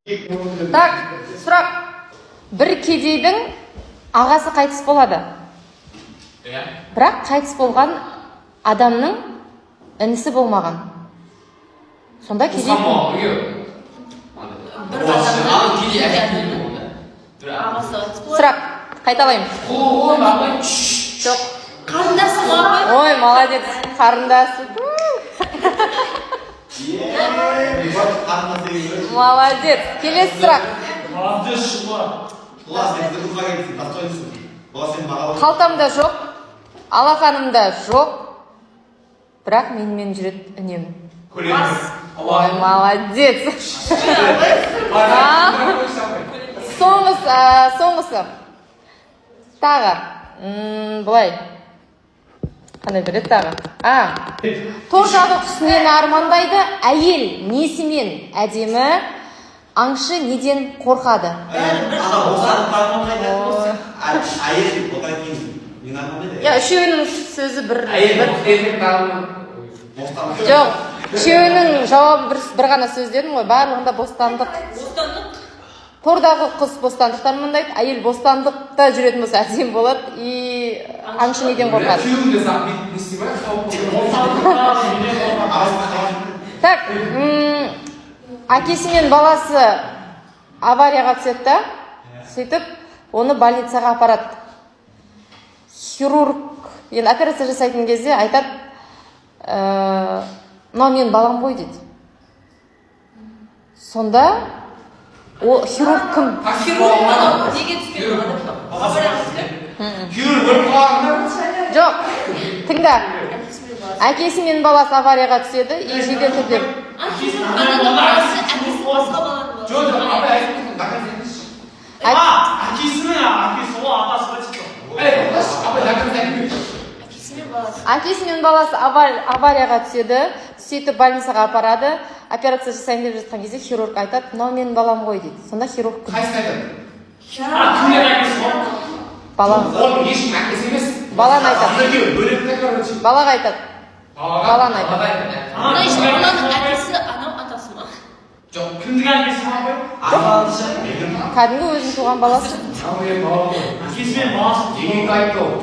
Так, сұрақ. Бір кедейдің ағасы қайтыс болады. Иә. Бірақ қайтыс болған адамның інісі болмаған. Сонда кедей Туысқан болған біреу. Бір адамның Ал кедей әкелген болды. Ағасы қайтыс болады. Сұрақ қайталаймын. Қол апай. Жоқ. Қарындасы ма, апай? Ой, молодец, қарындасы. Қарындас деген ғой. Молодец. Келесі сұрақ. Молодец, шұғыла. Шұғыла, сен бізді қызға келіпсің, достойныйсың. Бола, сені бағалап. Қалтамда жоқ, алақанымда жоқ, бірақ менімен жүреді үнемі. Көлемі. Ой, молодец. А? Соңғысы, соңғысы. Тағы. Былай. Қандай береді тағы? А. Тордағы құс нені армандайды? Әйел несімен әдемі? Аңшы неден қорқады? Ана бостандықты армандайды. Әйел одан кейін нені армандайды? Иә, үшеуінің сөзі бір. Әйел Бір. еркек тағымы. Бостандық. Жоқ, үшеуінің жауабы бір ғана сөз дедім ғой, барлығында бостандық. Бостандық. Тордағы құс бостандықты армандайды, әйел бостандықта жүретін болса, әдемі болады, и аңшы неден қорқады? Күйеуім де саған бүйтіп не істей ма? Так, әкесі мен баласы аварияға түседі да, сөйтіп оны больницаға апарады. Хирург енді операция жасайтын кезде айтады: «Мынау менің балам ғой», – дейді. Сонда ол хирург кім? Хирург анау неге түскен адам? Аварияға түскен? Хирург өліп қалған да. Жоқ, тыңда. Әкесі мен баласы. Әкесі мен баласы аварияға түседі и жедел түрде Хирург ананың баласы, әкесі басқа баланың баласы. Жоқ, жоқ, апай, айтып кеткен, до конца айтыңызшы. А, әкесінің әкесі ғой, атасы ба, типа. Ей, тоқташы, апай, до конца айтып кетші. Әкесі мен баласы. Әкесі мен баласы аварияға түседі, сөйтіп больницаға апарады. Операция жасайын деп жатқан кезде хирург айтады: «Мынау менің балам ғой», – дейді. Сонда хирург кім? Қайсысын айтады? А, кімнің әкесі ғой? Бала. Оның ешкім әкесі емес. Баланы айтады. Екеуі бөлек та, короче. Балаға айтады. Балаға. Баланы айтады. Балаға айтады. Мына еще мынаның әкесі, анау атасы ма? Жоқ. Кімдік әкесі ма, апай? Кәдімгі өзінің туған баласы. Ал мен балам ғой. Әкесі мен баласы. Деген айтты ол.